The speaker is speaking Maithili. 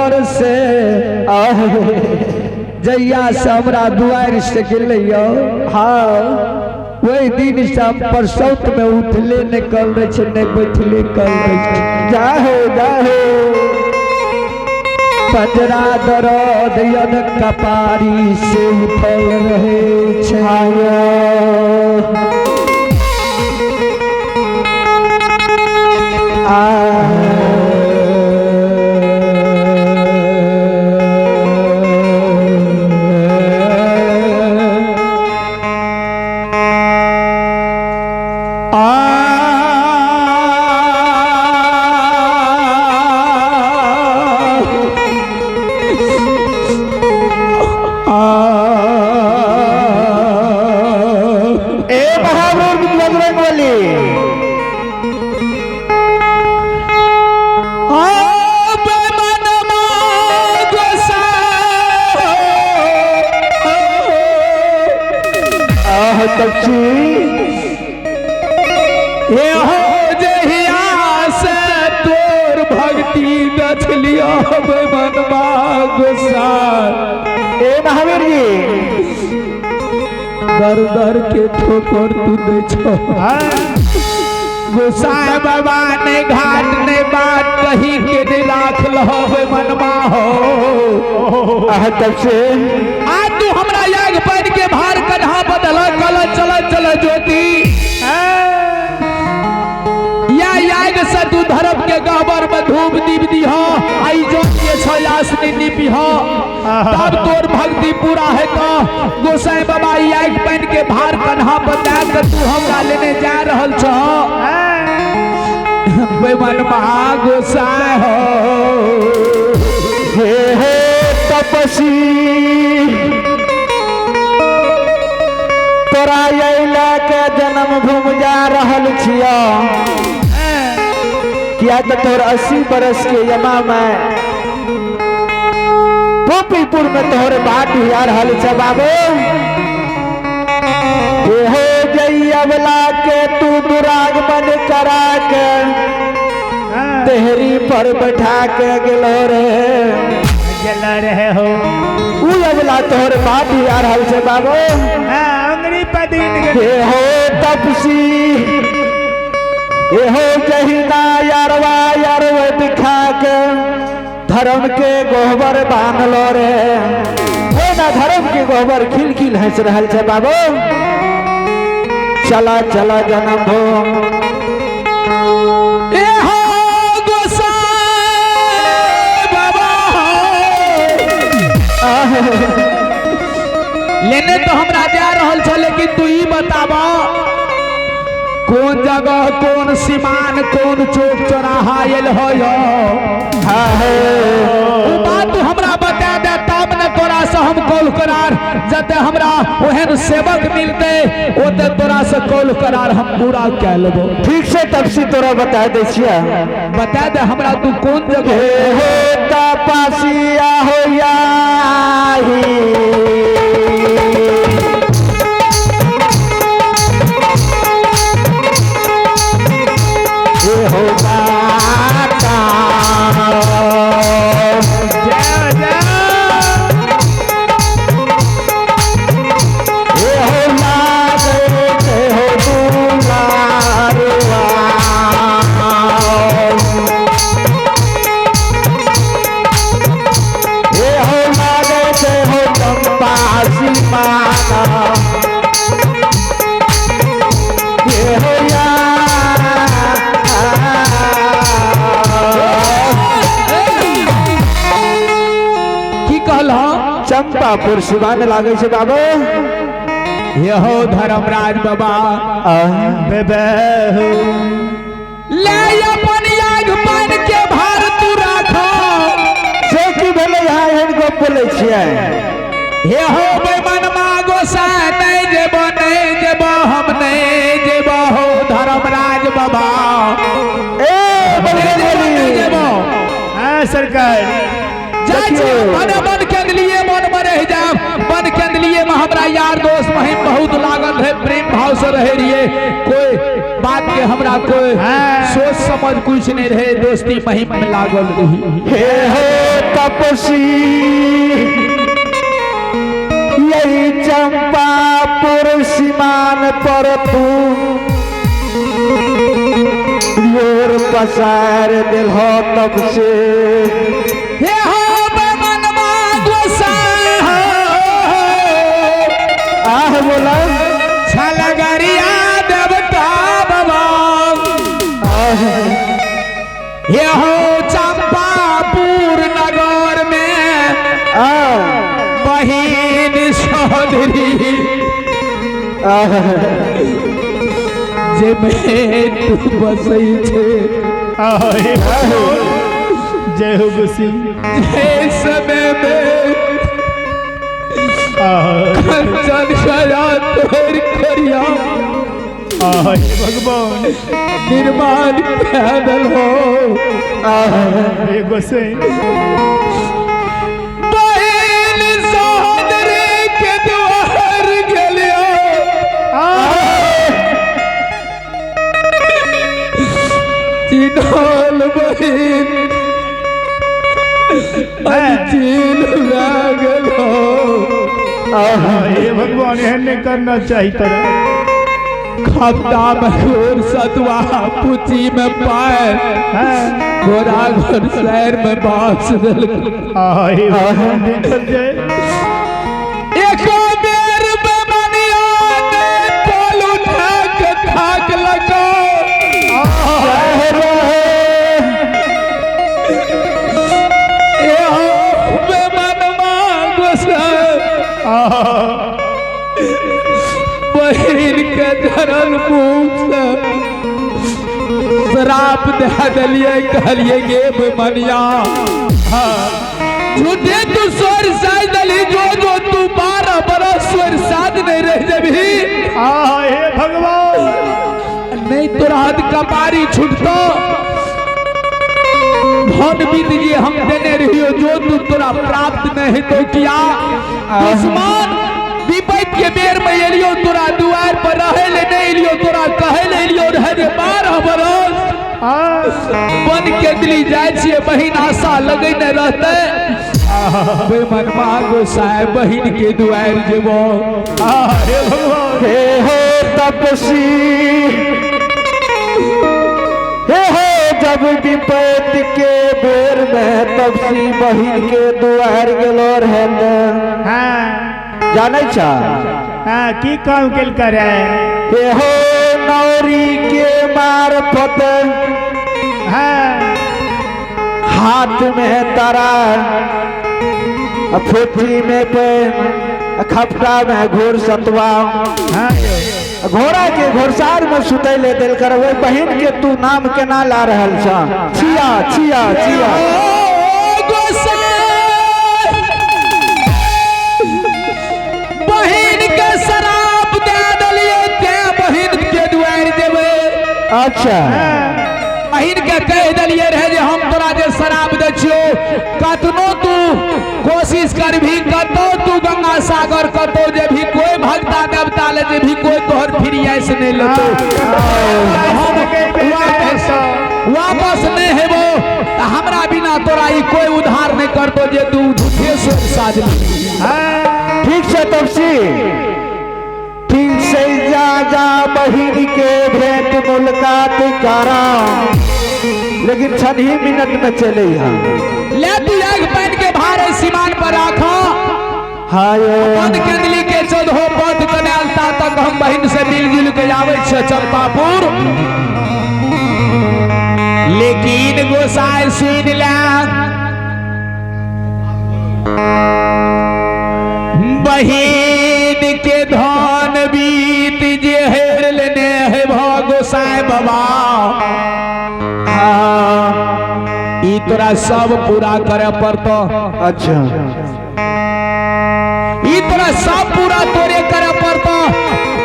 पर से जहिया से हमरा दुआरि से गेलै। हाँ। ओहि दिन से हम परसौत में उठले नहि कल रहे छै, नहि बैठले कल रहे छै। जाहो जाहो। पंजरा दरद यद कपारी से उठल रहे छै। आ ए महावीर बजरंगबली। आह तपसी। जहिया से तोर भक्ति गछलियो बेमनमा गोसाई, ए महावीर जी, दर दर के ठोकर तू दै छो गोसाई बाबा। ने घाट ने बाट कहीं के ने राख लहो बेमनमा हो। आह तपसी। आ तू हमरा याग पानि के भार कन्हा बदल कल चल चल ज्योति या याग से तू धर्म के गहबर में धूप दीप दीह, आई जो के छयासनी निपिह, तब तोर भक्ति पूरा है। तो गोसाई बाबा, याग पानि के भार कन्हा पर दए के तू हमरा लेने जा रहल छह बेमनमा गोसाई हो। हे हे तपसी, तोरा अइला के जन्म भूम जा रहल छिया, किया तो तोर 80 बरस के यमा में गोपीपुर में तोहर बाट हिया रहल छ बाबू। हे हो जइया के तू दुरागमन करा के तेहरी पर बैठा के गेलो रे, जल रहे हो। उ अगला तोहर बाट हिया रहल छ बाबू। अंगरी पर दिन हे हो तपसी, हे हो जहिना यारवा यारवे दिखा के धर्म के गोबर बांधलो रे, हो ना धर्म के गोबर खिल खिल हंस रहल छै बाबू। चला चला जन्म भो। ए हो गोसाई बाबा, लेने तो हमरा जा रहल छ, लेकिन तू ई बताबा कौन जगह कौन सीमान कौन चौक चौराहा आयल हो? उ बात तू हमरा बता दे तब न तोरा से हम कौल करार, जते हमरा ओहन सेवक मिलते ओते तोरा से कौल करार हम पूरा कै लेबो। ठीक से तपसी तोरा बता दै छिया। बता दे हमरा तू कौन जगह। हे हो तपसिया हो याही, हे हो बाटा, जय जय। हे हो लागे हे हो दुलारुआ, हे हो लागे हे हो चंपा सीमाना, हे हो या। की कहलह? चंपापुर सिवान लागे छै बाबू। ये हो धर्मराज बाबा, बेबे हो। ले अपन याग पान के भार तू राख। से की भेलै यहाँ एहन गप बोलै छियै? हे हो बेमनमा गोसाई, नहीं जेबो नहीं जेबो हम नहीं जेबो हो धर्मराज बाबा। ए नहीं जेबो बजरंगबली। नहीं जेबो। हाँ सरकार। जा जाइ छी देखियौ। मने मन केंदलिए मन में रह जाब। मन केंदलिए में हमरा यार दोस्त महिम बहुत लागल रहे, प्रेम भाव से रहे रहिए, कोई बात के हमरा कोई सोच समझ कुछ नहीं रहे, दोस्ती महिम में लागल रही। हे हो तपस्वी यही चंपापुर सीमान पर तू your पसार दिल हो तब से। हे हो बेमनमा गोसाई हो, आह बोला छलगरिया देवता बाबा। हे हो चंपापुर नगर में आह बहिन सहोदरी आह जे में तू बसै छे। हे भगवान, जय हो गोसाई। जे समय में कंचन सया तोर करिया हे भगवान, निर्माण पैदल हो। हे गोसाई, बहिन सहोदरी के द्वार गेलियो, चिन्हल बहिन अनचिन्ह भए गेल हो। हे भगवान, एहन नहीं करना चाहिए तोरा। खपटा में घोर सतुआ पुची में पाए घोड़ा घर शहर में बास देलक। हे भगवान, देखल जाए। एक बेर बेमनिया ने पोल उठा के थाक लगा। ए हो बेमनमा गोसाई बहिन के झरल मुख से श्राप दे दिलिए, कहलिए गे बेमनिया झूठे तू स्वर साज दली, जो जो तू 12 बरस स्वर साज नहीं रह जबी। हे भगवान, नहीं तोरा हाथ कपारी छूटतो। धन बीत जे हम देने रहियो जो तू तोरा प्राप्त नहीं तो किया। दुश्मन विपत के बेर में एलियो तोरा दुआर पर रहे ले नहीं एलियो, तोरा कहे ले एलियो रहे जे 12 बरस बन के दिली जाय छिए बहिन आशा लगैने रहते। बेमनमा गोसाई बहिन के दुआर जेबो। हे भगवान, हे हो तपस्वी हे हो जब विपत के बेर में तपसी बहिन के दुआर गेलो रहे। जानै छा की काम केल करे? हे हो नौरी के मार्फत हाथ में तारा फुफी में पे खपटा में घोर सतवा घोड़ा के घोड़सार में सुतैले दिल कर। वही बहिन के तू नाम केना ला रहल छा? छिया छिया छिया। बहिन के शराब दे दिलिए ते बहिन के दुआर जेबै। अच्छा बहिन के कह दिलिए रहे जे हम तोरा जे शराब दै छियो, कतनो तू कोशिश करभी, कतो तू गंगा सागर कतो जे भी कोई भक्ता देवता ले जे भी कोई तोहर फिर ऐसे नहीं लेतो। हम वापस नहीं हेबो त हमरा बिना तोरा ई कोई उधार नहीं करतो जे तू झूठे सोच साज। ठीक से तपसी, ठीक से जा जा बहिन के भेंट मुलाकात करा, लेकिन छह ही मिनट में चले यहाँ। ले तू एक पानी के भारे सीमान पर राखो। हाय बंद केंदली के 14 पद कनालता तक हम बहिन से मिलजुल के आवे छे चंपापुर। लेकिन गोसाई सुन ले बहिन के धन बीत जे हेर लेने है भ गोसाई बाबा। ई तोरा सब पूरा करे पड़तो। अच्छा ई तोरा सब पूरा तोरे करे पड़तो।